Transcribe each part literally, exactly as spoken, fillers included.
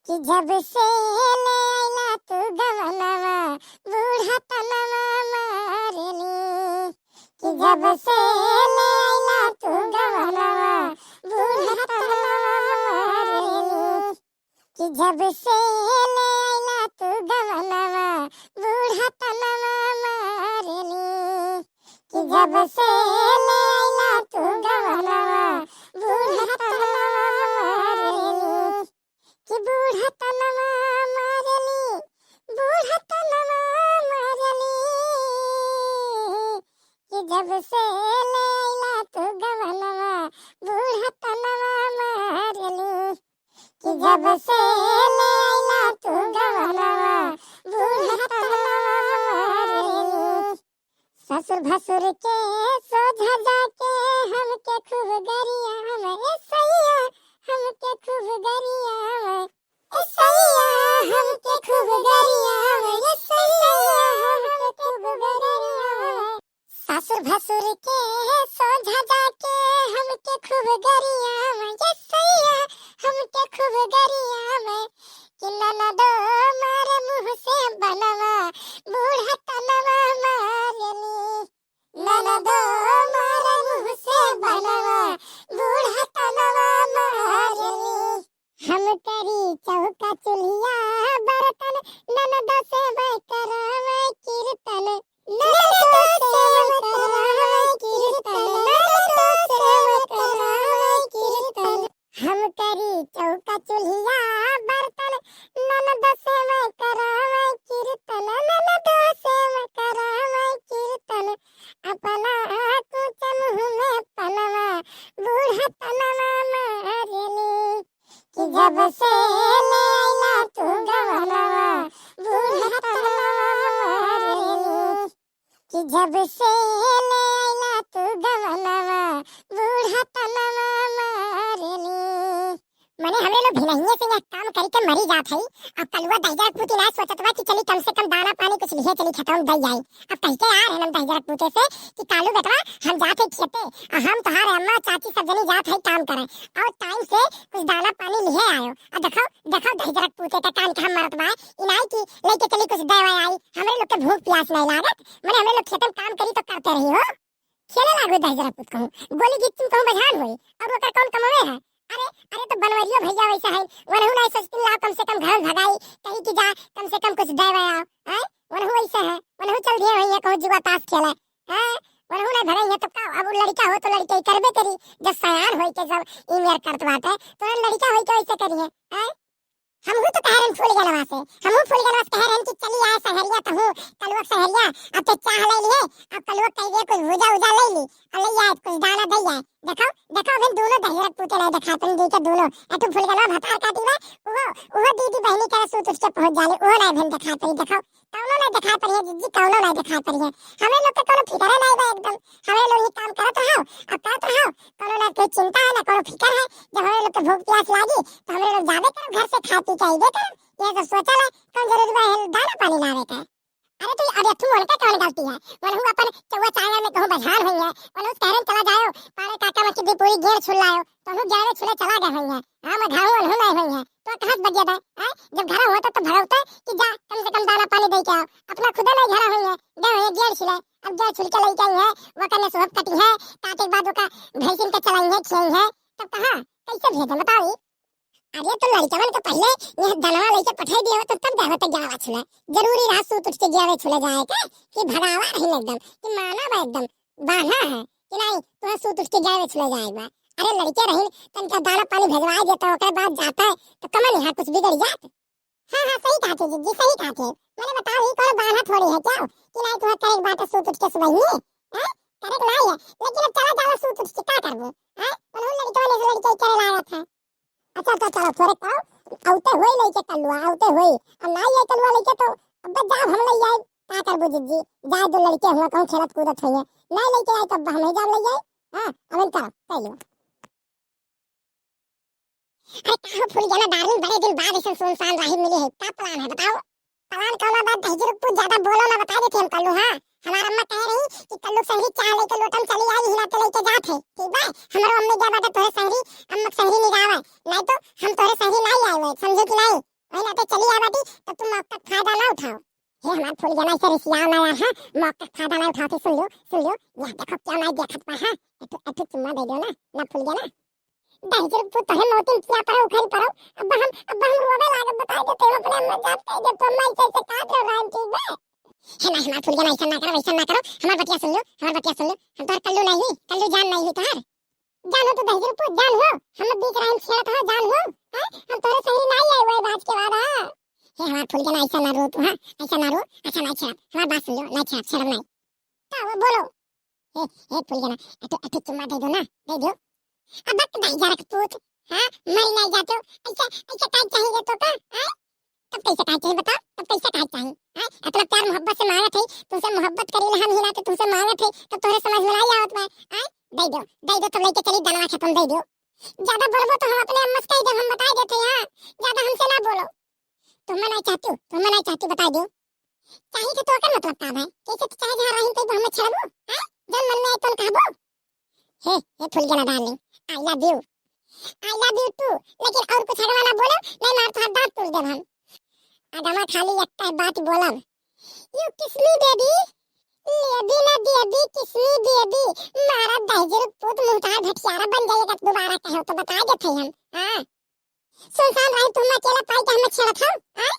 कि जब से ले आइला तू गवनवा, बूढ़ा तनवा मारेली। कि जब से ले आइला तू गवनवा, बूढ़ा तनवा मारेली। कि जब से ले आइला तू गवनवा, बूढ़ा तनवा मारेली। कि जब से ले आइला तू गवनवा, बूढ़ा तनवा मारेली। कि बूढ़ा तनवा मारेली, बूढ़ा तनवा मारेली। कि जब से ले आइला तू गवनवा, बूढ़ा तनवा मारेली। कि जब से ले आइला तू गवनवा, बूढ़ा तनवा मारेली। ससुर भसुर के सोझा जाके हमके खूब गरियावे, ए सैया, हमके खूब गरियावे। ए सैया, हमके खूब गरियावे, ए सैया, हमके खूब गरियावे। ससुर भसुर के सोझा जाके हमके खूब गरियावे, ए सैया, हमके खूब गरियावे। कि ननदो मारे मुँह से बनवा, बूढ़ा तनवा मारेली। ननदो मारे मुँह से बनवा, बूढ़ा तनवा मारेली। हम करी चौका चुल्हिया बर्तन, ननदो से मैं करावे कीर्तन। ननदो से मैं करावे कीर्तन, ननदो से मैं करावे कीर्तन। हम करी चौका चुल्हिया बर्तन, ननदो से मैं करावे कीर्तन, ननदो से मैं करावे कीर्तन। अपना कुछ मुँह में पनवा, बूढ़ा तनवा मारेली। कि जब से ले आइला तू गवनवा, बूढ़ा तनवा मारेली। कि जब से ले आइला तू गवनवा, बूढ़ा तनवा मारेली। मने हमरे लोग भिनहिए से यह काम करी के मरी जात हई। अब कलुआ दहिजरक पूत ना सोचत बा कि चली कम से कम दाना पानी कुछ लिहे चली खेतवा में दई आई। अब कहि के आ रहे हम दहिजरक पूते से कि कालू बेटवा, हम जात हई खेते, आ हम तोहार अम्मा चाची सब जनी जात हई काम करे, और टाइम से कुछ दाना पानी लिहे आयो। आ देखो, देखो दहिजरक पूते का कान के हम मरत बा। इनाई की लेके चली कुछ देवा आई, हमरे लोग के भूख प्यास नहीं लागत। मने हमरे लोग खेते में काम करी तो करते रही हो। खेले लागो दहिजरक पूत कहूँ, गोली गिट्टी कहूँ बझान होई, अब ओकर कौन कमवे है? अरे, अरे तो बनवरियो भैया वैसे है, वनहु नहीं सोचती लाओ कम से कम घर भगाई, कहीं की जा कम से कम कुछ देवे आओ, हैं? वनहु वैसे है, वनहु चल दिए हुई है कहूँ जुआ ताश खेले, हैं? वनहु नहीं भगाई है तो का, अब उ लड़का हो तो लड़के ही करबे करी, जब सयान होई के जब ई मेर करत बाटे, तो लड़का होई के वैसे करी है, हैं? हमहू तो कहे रहन फूल गलवा से, हमहू फूल गलवा से कहे रहन कि चली आए सहरिया, तहू कलुआ सहरिया, अब तो चाह ले लिए, अब कलुआ कह दिए कुछ भुजा उजा ले ली, और ले आए कुछ दाना दे आए। देखो, देखो, अभी दोनों दहिजरक पूते नहीं दिखाई पड़ी, दी के दोनों, ए तू फूल गलवा भतार काटी बा, वो, वो दीदी बहनी के सूत उठ के पहुंच जाले, वो नहीं अभी दिखाई पड़ी, देखो, कौनो नहीं दिखाई पड़ी है जिज्जी, कौनो नहीं दिखाई पड़ी है। हमरे लोग के कौनो फिक्र नहीं बा एकदम, हमरे लोग ही काम करत रहो, अब करत रहो, कौनो ना कोई चिंता है, ना कौनो फिक्र है। जब हमरे लोग के भूख प्यास लागी, तो हमरे लोग जाबे करब घर से खा पी के अइबे करब। ये सब सोचल है, कौन जरूरी बा है दाना पानी लावे के? अरे तो अब तू उनका कौन गलती है? वनहु अपन चौवा चाया में कहूँ बझान हुई है, वनहु कहरन चला जाओ, पारे काका में की पूरी गेड़ छुल लाओ, तो हम गेड़े छुले चला गए हुई है। हाँ, मैं घाव वनहु नहीं हुई है, तो कहाँ से बजिया दे? हैं? जब घर होता तो भरौते कि जा कम से कम दाना पानी दे के आओ, अपना खुदे नहीं घर हुई है, दे हुई है गेड़ छुले, अब गेड़ छुल के लेके आई है, वो करने सुबह कटी है, काटे के बाद ओका भैंसिन के चलाई है, खियाई है, तब कहाँ कैसे भेजे बताओ? अरे तो लड़कवन के पहले यह दनवा लेके पठाई दिया तो तब जावे तो जावा छुले। जरूरी रहा सूत उठ के जावे छुले जाए के कि भगावा रही एकदम कि माना बा एकदम बांधा है कि नहीं तुम्हें सूत उठ के जावे छुले जाए बा। अरे लड़के रही तनका दाना पानी भेजवा देता ओकरे बाद जाता है तो कमन यहाँ कुछ बिगड़ जात। हाँ, हाँ, सही कहा थे जिज्जी, सही कहा थे। मैंने बताओ, ही कौन बांधा थोड़ी है क्या कि नहीं तुम्हें करे के बात है सूत उठ के सुबह ही, हैं? करे के नहीं है, लेकिन अब चला जाओ सूत उठ के क्या करबो, हैं? उन्होंने लड़के वाले से लड़के करे लाया था। अच्छा, तो चलो, थोड़े कहो, आउते होई लेके कलुआ, आउते होई। अब ना ये कलुआ लेके तो अब बस जाओ हम ले आए, का करबो जिज्जी? जाए दो लड़के हुआ कहूँ खेलत कूदत होइए, नहीं लेके आए तब हम ही जाओ ले आए। हाँ, अब इन करो, कर लो। अरे का हो फूल गया ना डार्लिंग, बड़े दिन बाद ऐसे सुनसान राही मिली है, का प्लान है बताओ? प्लान कौन बात दहिजर कुछ ज्यादा बोलो ना, बता देते हम कल्लू। हाँ, हमार अम्मा कह रही कि कल्लू सहरी चाह लेके लोटम चली आई, हिला के लेके जात है, ठीक बा? हमारो अम्मी गया बाटे तोरे सहरी, अम्मा सहरी निगावे, नहीं तो हम तोरे सहरी नहीं आए हुए, समझे कि नहीं? बाटी, तो तुम मौका का फायदा ना उठाओ। हे हमार फूल गया ना, ऐसे रिसिया ना यार, हाँ, मौका का फायदा ना उठाओ, सुन लो, सुन लो, या देखो क्या नहीं देखत पा, हाँ, एठो, एठो चुम्मा दे दो ना, ना फूल गया ना। दहिजर पूत तोहरे मौतिन किया परो, उखरी परो, अब हम, अब हम रोवे लागब, बताई दे, तेरे अपने अम्मा जान कह दे, तो मैं कैसे काट रहा हूँ, ठीक बा? हे ना, हमार फूल गया ना, ऐसा ना करो, ऐसा ना करो, हमार बतिया सुन लो, हमार बतिया सुन लो, हम तोहर कल्लू नहीं हुई, कल्लू जान नहीं हुई तोहर। जान हो तो दहिजर पूत, जान हो, हम बीच राह में छेड़त हो, जान हो, हैं? हम तोहरे सही नहीं आए हुए बाज के बाद, हाँ? हे हमार फूल गया ना, ऐसा ना रो तू, हाँ? ऐसा ना रो, अच्छा ना छेड़, हमार बात सुन लो, ना छेड़, छेड़ नहीं। का वो बोलो? हे, हे फूल गया ना, एठो, एठो चुम्मा दे दो ना, दे दो। अब बक दहिजर पूत, हाँ? मर नहीं जाते हो, ऐसा, ऐसा काहे चाहिए तो का, हाँ? तब कैसे काहे चाहिए बताओ, तब कैसे काहे चाहिए, हाँ? इतना प्यार मोहब्बत से मांगत है, तुमसे मोहब्बत करी हम ही ना तो तुमसे मांगत है, तब तोहरे समझ में नहीं आवत बा, हाँ? दे दो, दे दो, तब लेके चली दनवा खेतन दे दो। ज्यादा बोलबो तो हम अपने अम्मा से कह दे, हम बताई देते हैं, हाँ? ज्यादा हमसे ना बोलो। तुम नहीं चाहती हो, तुम नहीं चाहती, बता दो। चाही तो तोकर मतलब का भाई? कैसे तो चाहे जहाँ रही तो हमें छेड़बो, हैं? जब मन में आए तो कहबो। हे, हे फुलगेना डार्लिंग, I love you। I love you too। लेकिन और कुछ अगवा ना बोलो, नहीं मार तो दांत तोड़ देब हम। अगवा खाली एक बात बोलब, you kiss me baby। लेबी ना देबी, kiss me baby। मारा दहिजर पूत मुंहतार भटियारा बन जाइएगा, दोबारा कहो तो बता देते हम। हाँ। सुनसान रही तुम अकेला पाई के हमें छेड़त हो, आय?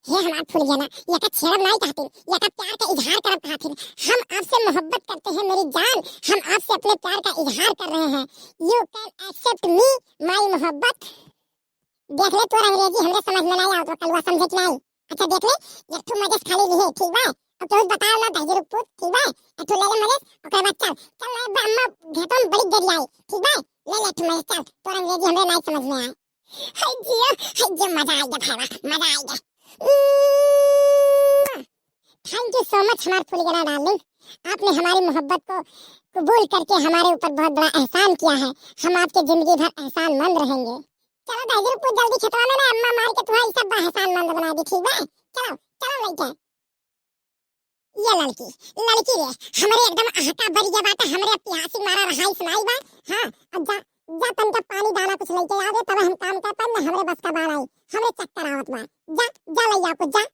हे हमार फुलगेना, ये का छेड़ब नहीं चाहती, ये का प्यार का इजहार करब चाहती। हम आपसे मोहब्बत करते हैं मेरी जान, हम आपसे अपने प्यार का इजहार कर रहे हैं। You can accept me, my मोहब्बत। देख ले तोर अंग्रेजी हमरे समझ में नहीं आवत बा, कलुआ समझे कि नहीं? अच्छा देख ले, एक ठो मजे से खाली लिहे, ठीक बा? अब तू बताओ ना दहिजर पूत, ठीक बा? एक ठो ले ले मजे, ओकरे बाद चल, चल ले बा, अम्मा घेटो में बड़ी देरी आई, ठीक बा? ले ले एक ठो मजे, चल, तोर अंग्रेजी हमरे नहीं समझ में आए। हाय जियो, हाय जियो, मजा आ गया भाईवा, मजा आ गया। Thank you so much हमार फुलगेना डार्लिंग, आपने हमारी मोहब्बत को कबूल करके हमारे ऊपर बहुत बड़ा एहसान किया है। हम आपके जिंदगी भर एहसानमंद रहेंगे। चलो दहिजर पूत जल्दी खेतवा में ना अम्मा मार के तुम्हारी सब एहसानमंद बना दी, ठीक बा? चलो, चलो लइका। ये लड़की, लड़की रे, हमरे एकदम अहका बरिया बाटे, हमरे प्यासी मारा रहाई सुनाई बा। हाँ, अब जा, जा तनका पानी दाना कुछ लेके आ दे, तब हम काम कर पाएब, ना हमरे बस का बाल आई, हमरे चक्कर आवत बा। जा, जा लइया कुछ जा।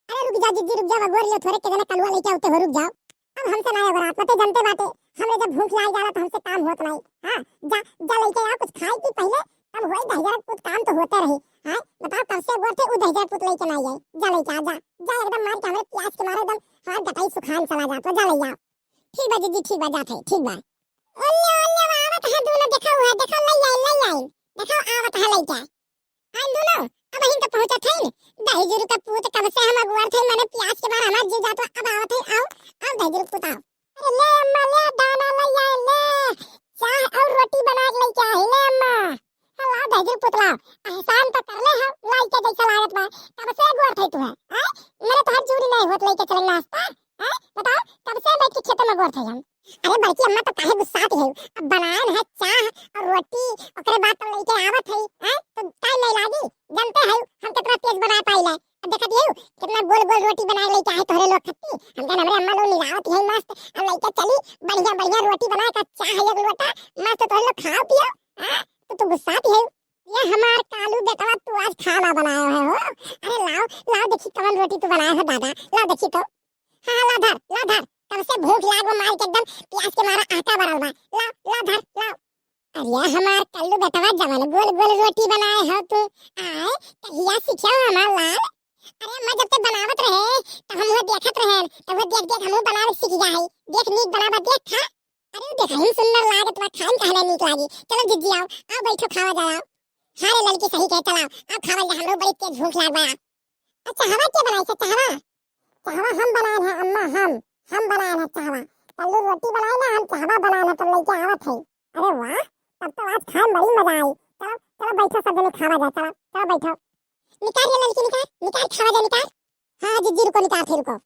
अरे रुक जा जिज्जी, रुक जा, अगोर लियो थोड़े, के जना कलुआ लेके आउते हो, रुक जाओ। अब हमसे ना अगोरात, मते जनते बाटे, हमरे जब भूख लाग जाला तो हमसे काम होत नहीं। हाँ, जा, जा लेके आ कुछ खाए की पहले, तब होई दहिजर पूत काम तो होते रही। हाँ, बताओ कब से अगोरत है, उ दहिजर पूत लेके ना आई। जा लेके आ, जा, जा एकदम मार के हमरे प्यास के मारे एकदम हमार गटाई सुखान चला जात बा, जा ले आओ। ठीक बा जिज्जी, ठीक बा, जात है, ठीक बा। ओले, ओले, आवत है दोनों, देखो है, देखो ले आई, ले आई, देखो आवत है लइका। आइन दोनों, अब हिन तो पहुंचत है। दहिजर का पूत कब से हम अगोरत है, मने प्यास के मारे हमार जी जात बा, अब आवत है, आओ, आओ दहिजर पूत आओ। अरे ले अम्मा ले, दाना ले आई, ले, चाह और रोटी बना के लेके आई, ले अम्मा। हाँ, लाओ दहिजर पूत लाओ, एहसान तो कर ले हम, लइका जैसा लागत बा, कब से अगोरत है तू है, हैं? मने तोहर जूरी नहीं होत लेके चले नाश्ता, हैं? बताओ, कब से बैठ के खेते में अगोरत है हम? अरे बड़की अम्मा तो काहे गुस्सात है, अब बनाए है चाह और रोटी, ओकरे बाद तो लेके आवत है, हैं? तो टाइम नहीं लागी, जानते हैं हम कितना तेज बना पाइला। अब देखत यू, कितना गोल गोल रोटी बनाए लेके आए तोहरे लोग खत्ती। हम कहन हमरे अम्मा लोग मिलावत है मस्त। अब लइका चली, बढ़िया बढ़िया रोटी बनाए, कच्चा है एक लोटा, मस्त तोहरे लोग खाओ पियो। हाँ, तो तू गुस्सात है। ये हमार कालू बेटवा, तू आज खाना बनाए है हो। अरे लाओ, लाओ देखी कवन रोटी तू बनाए हो दादा, लाओ देखी तो। हाँ, हाँ, ला धर, ला धर, कब से भूख लागो मार के एकदम प्यास के मारा आटा बरल बा। ला, ला धर, ला। अरे हमार कल्लू बेटवा, जवन गोल गोल रोटी बनाए हो तू, आए, कहिया सीखे हो हमार लाल? अरे अम्मा, जब ते बनावत रहे, तो हम वो देखत रहे, तो वो देख देख हमहू बनावे सीख गया है। देख नीक बनावा, देख खा। अरे देखा ही सुंदर लागत बा, खाइन कहले नीक लागी। चलो जिज्जी आओ, आओ बैठो खावा जाओ। हाँ रे लड़की सही कहे, चलाओ, आओ खावा जा, हमरो बड़ी तेज भूख लाग बा। अच्छा हवा के बनाई से चाहवा? चाहवा हम बनाए हैं अम्मा, हम, हम बनाए हैं चाहवा। कल्लू रोटी बनाए ना, हम चाहवा बनाए हैं, तब लेके आवत है। अरे वाह, तब तो आज खाए में बड़ी मजा आई। चलो, चलो बैठो सब जने खावा जाए, चलो, चलो बैठो। निकार रे लड़की निकार, निकार खावा जाए निकार। हाँ, हाँ, जिज्जी रुको, निकार थे रुको।